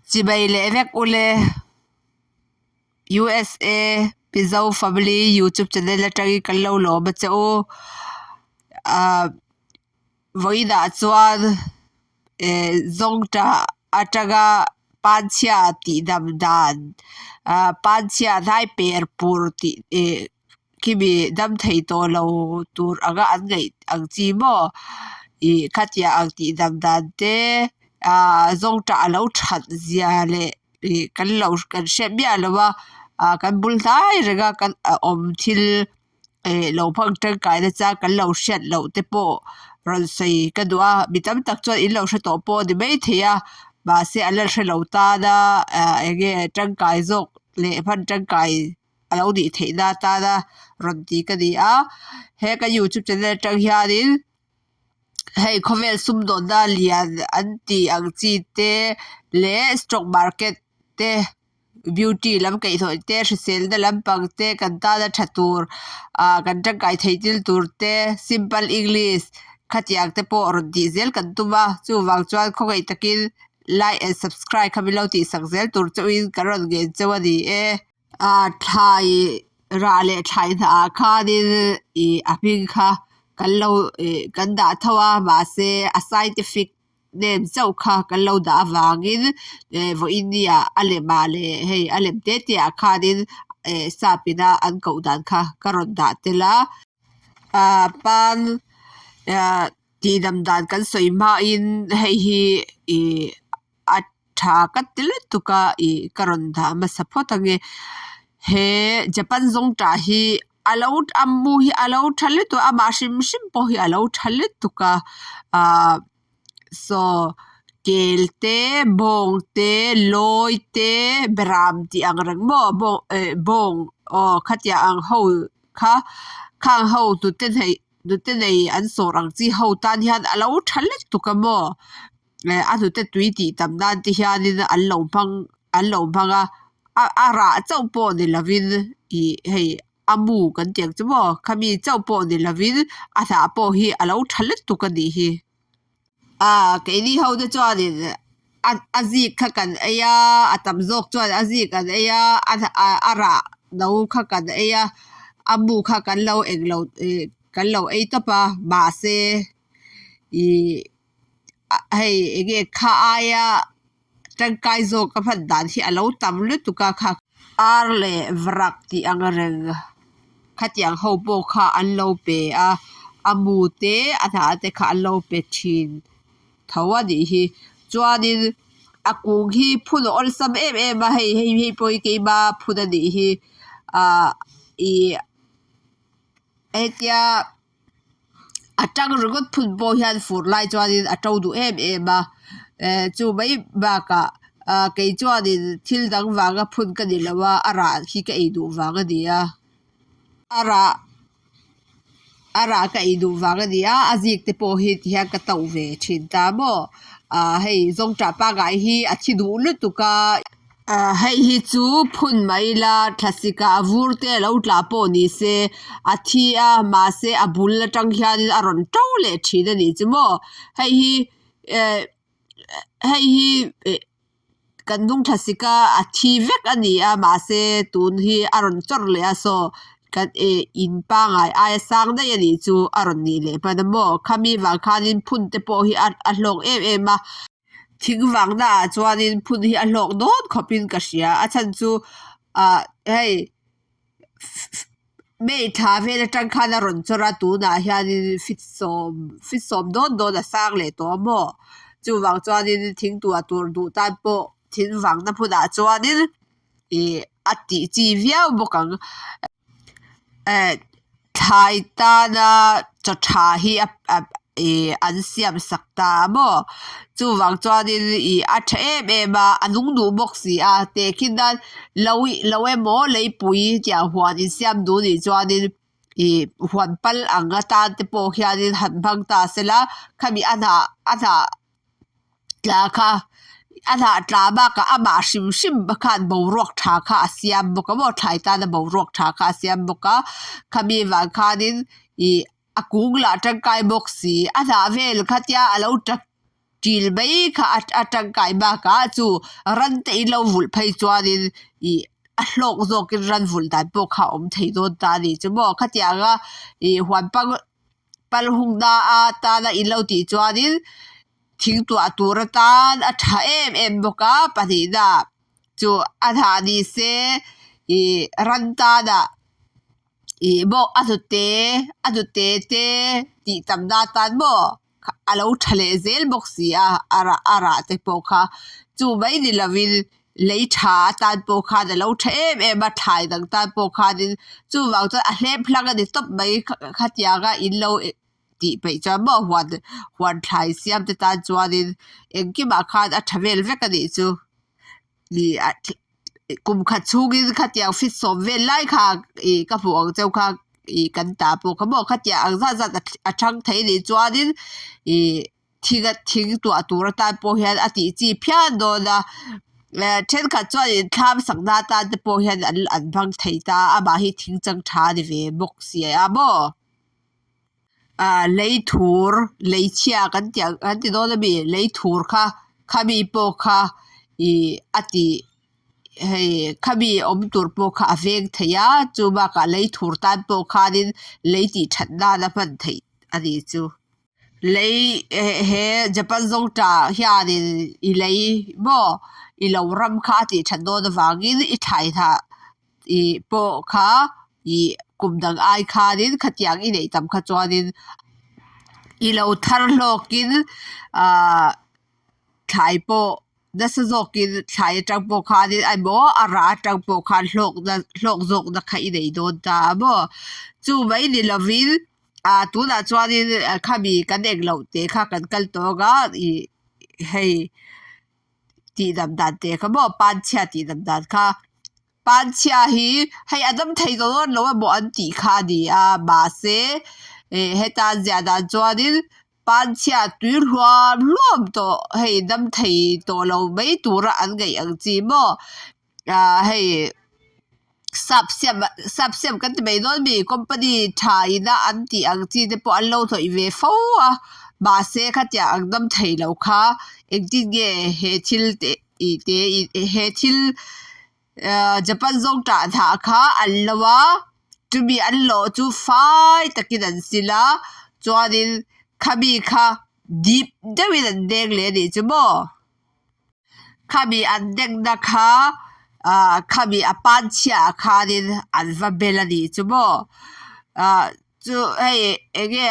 Chibai leh vek ule USA Mizo Family YouTube channel atangin kan lo lawm a che u. Ahh vawiinah chuan eh zawngtah atanga panchhia tih dam dan ahh panchhia hnai per pur tih eh khimi dam thei tawh lo tur anga an ngaih ang chi maw ih khatiang ang tih dam dan te ahh zawngtah alo that zia leh ih kan lo kan hriat miah loh a ah kan bul hnai reng a kan a awm thil eh lo hmang tangkai na chang kan lo hriat loh te pawh rawn sawi ka duh a mi tam tak chuan in lo hre tawh pawh a ni maithei a mahse an la hre lo tan a ah eng nge tangkai zawk leh hman tangkai. a lo nih theih na atana rawn ti ka ni a he ka youtube channel atang hianin hei khawvel sumdawnna lian an tih ang chi te leh stock market te beauty lam kaihhnawih te hriselna lampang te kan tana tha tur ah kan tangkai theih thil tur te simple english khatiang te pawh rawn tih zel kan tum a chuvang chuan khawngaih takin like and subscribe kha min lo tihsak zel tur chauhin ka rawn ngen chauh a ni e. Ah thlai rah leh thlai hnah ah khanin ih a hming kha kan lo ih kan dah tho a mahse a scientific name chauh kha kan lo dah avangin eh vawiin ni ah a lem ah leh hei a lem te te ah khanin eh sap ina an koh dan kha ka rawn dah tel a ah pan ah tih dam dan kan sawi hmain hei hi ih a tha ka ti lutuk a ih ka rawn dah hmasa phawt ange he Japan zawngtah hi a lo a mu hi a lo tha lutuk a amah hrim hrim pawh hi a lo tha lutuk a ahh saw kel te bawng te lawi te beram tih ang reng maw bawng eh bawng aw khatiang ang ho kha khang ho hnute hneih hnute nei an sawr ang chi ho tan hian a lo tha lutuk a maw. Eh a hnute tui tih tam nan te hianin an lo hmang an lo hmang a a a rah chauh pawh ni lovin ih hei a mu kan tih ang chu maw khami chauh pawh ni lovin a hnah pawh hi a lo tha lutuk a nih hi. Ah keini ho te chuanin a a zik kha kan ei a a tam zawk chuan a zik an ei a a a rah no kha kan ei a a mu kha kan lo englo ih kan lo ei tawp a mahse ih. Hei enge kha aia tangkai zawk a hman dan hi a lo tam lutuk a kha ar leh varak tih ang reng khatiang ho pawh kha an lo pe a a mu te a hnah te kha an lo pe thin tho a nih hi chuanin a kung hi phun a awlsam em em a hei hei hei pawh hi keima phun a nih hi ah ih hetia. A tang ringawt phun pawh hian fur lai chuanin a to duh em em a eh chu mai bakah ah kei chuanin thil dang vanga phun ka ni lo a a rah hi ka ei duh vang a ni a a rah a rah ka ei duh vang a ni a a zik te pawh hi tihian ka to ve thin ta maw ah hei zawngtah pangngai hi a thi duh lutuk a. Ah hei hi chu phun mai ila thlasik ah vur te a lo tlah pawh ni se a thi a mahse a bul atang hianin a rawn to leh thin a nih chu maw hei hi eh hei hi eh kan hnung thlasik a a thi vek a ni a mahse tun hi a rawn chawr leh a saw kan eh in pangai aia sang daih a nih chu a rawn nih leh hman a maw khami vang khanin phun te pawh hi a a hlawk em em a. Thing vangna ah chuanin phun hi a hlawk dawn khawpin ka hria a chhan chu ah hei May thla vel atang khan a rawn chawr a tunah hianin feet sawm feet sawm dawn dawn a sang leh tawh a maw chuvang chuanin thing tuah tur duh tan pawh thing vangna hmunah chuanin ih a tih chi viau bawk ang. Eh thlai tana chaw tha hi a ih an siam sak ta a maw chuvang chuanin ih a tha em em a a nung duh bawk si a tehkhin nan lo lo emaw leipui tiang huan insiam duh nih chuanin ih huan pal ang atan te pawh hianin han hmang ta sela khami a hnah a hnah. Tla kha a hnah tla bakah amah hrim hrim khan boruak tha kha a siam bawk a maw thlai tana boruak tha kha a siam bawk a khami vang khanin ih a kung lah tangkai bawk si a hnah vel kha tia a lo tap. Ṭil mai kha a tangkai bakah chu ran te in lo vulh phei chuanin ih a hlawk zawkin ran vulh dan pawh kha a awm thei dawn ta a nih chu maw. Khatianga ih huan pang pal hungna atana in lo tih chuanin thing tuah tur atan a tha em em bawk a pahnihna chu a hnah ni se ih ran tana ih maw a hnute a hnute te tih tam na atan maw a lo tha leh zel bawk si a a rah a rah te pawh kha chu mai ni lovin lei tha atan pawh khan a lo tha em em a thlai dang tan pawh khanin chuvang chuan a hlep hlang a ni tawp mai khatianga in lo tih peih chuan maw huan huan thlai siam te tan chuanin engkimah khan a tha vel vek a nih chu. Ih kum khat chhungin khatiang fit sawm vel lai kha ih ka hmuh ang cheu kha ih kan ta pawh kha maw khatiang ang zat zat a thang thei anih chuanin ih thing a thing tuah tur atan pawh hian a tih chi phian dawn a thenkhat chuanin thlam sakna atan te pawh hian an an hmang thei ta a amah hi thing chang tha a ni ve bawk si a maw. Ah lei thur lei chhia kan tih ang kan ti dawn ami lei thur kha khami pawh kha ih a tih hei khami awm tur pawh kha a veng thei a chu bakah lei thur tan pawh khanin lei tih that nan a hman theih a nih chu. Lei he Japan zawngtah hianin i lei maw i lo ram kha a tih that dawn avangin i thlai hnah ih pawh kha ih kum dang ai khanin khatiang i neih tam kha chuanin i lo thar hlawkin ahh thlai pawh nasa zawkin thlai atang pawh khanin emaw a rah atang pawh khan hlawkna hlawk zawkna kha i nei dawn ta a maw chu mai ni lovin ah tunah chuanin khami kan engloh teh kha kan kal tawh ang a ih hei tih dam dan teh kha maw panchhia tih dam dan kha. Panchhia hi hei a dam thei tawh dawn lo emaw an tih kha a ni a mahse ih heta an ziah dan chuanin panchhia tui hluam hluam tawh hei dam thei tawh lo mai tura an ngaih ang chi maw ah hei sap siam sap siam kan ti mai dawn ami company tha ina an tih ang chi te pawh an lo hnawih ve fo a mahse khatiang ang dam thei lo kha engtin nge he thil te ih te ih he thil ahh Japan zawng tah hnah kha an lo a chumi an lawh chu fai takin an sil a chuanin khami kha dip deuhin an deng leh a nih chu maw khami an dengna kha ahh khami a pan chhiah ah khanin an va bel a nih chu maw ahh. Chu hei eng nge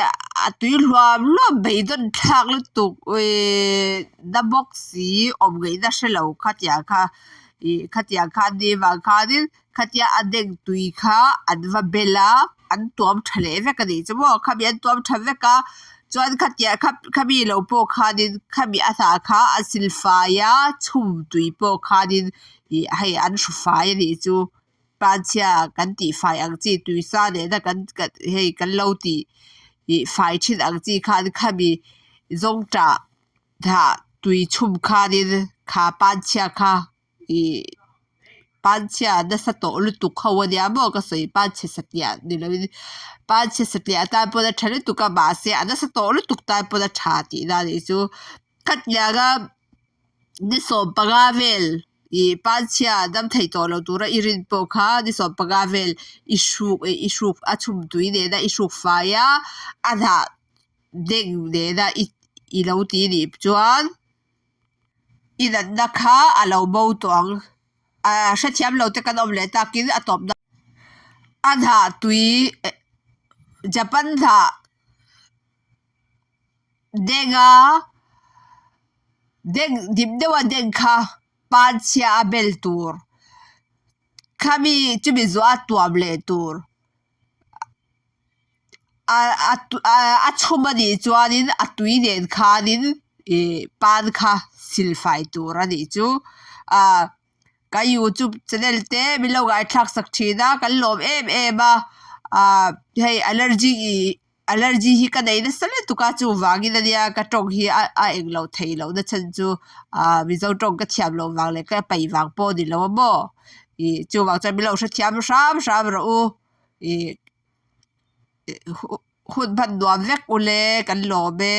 a tui hluam hluam beidawn thlak lutuk uii na bawk si awm ngaihna hre lo khatiang kha ih khatiang kha an nih vang khanin khatia a deng tui kha an va bel a an tuam tha leh vek a nih chu maw khami an tuam tha vek a chuan khatia khami lo pawh khanin khami a hnah kha a silfai a chhum tui pawh khanin ih hei an hru fai a nih chu. Panchhia kan tih fai ang chi tuisa nena kan hei kan lo tih ih fai thin ang chi khan khami zawngtah dah tui chhum khanin kha panchhia kha ih panchhia nasa tawh lutuk ho ania maw ka sawi panchhe satliah ni lovin panchhe satliah atan pawn a tha lutuk a mahse a nasa tawh lutuk tan pawn a tha tihna a nih chu khatianga ni 15 vel ih panchhia dam thei tawh lo tura i rin pawh kha ni 15 vel i hruk ih i hruk a chhum tui nena i hruk fai a a hnah deng nena i i lo ti nih chuan i natna kha a lo bo tawh ang ah hrethiam lo te kan awm leh takin a tawp na a hnah tui Japan hnah. Denga deng dip deuha deng kha panchhia a bel tur khami chumi zawh a tuam leh tur a chhum a nih chuanin a tui nen khanin ih pan kha sil fai tur a nih chu ah Ka youtube channel te min lo ngaithlak sak thin a kan lawm em em a ah hei allergy ih allergy hi ka nei nasa lutuk a chuvangin ania ka tawng hi a a englo theih loh na chhan chu ah mizo tawng ka thiam loh vang leh ka paih vang pawh a ni lo a maw ih chuvang chuan min lo hrethiam hram hram rawh u ih hun hman nuam vek ule kan lawm e.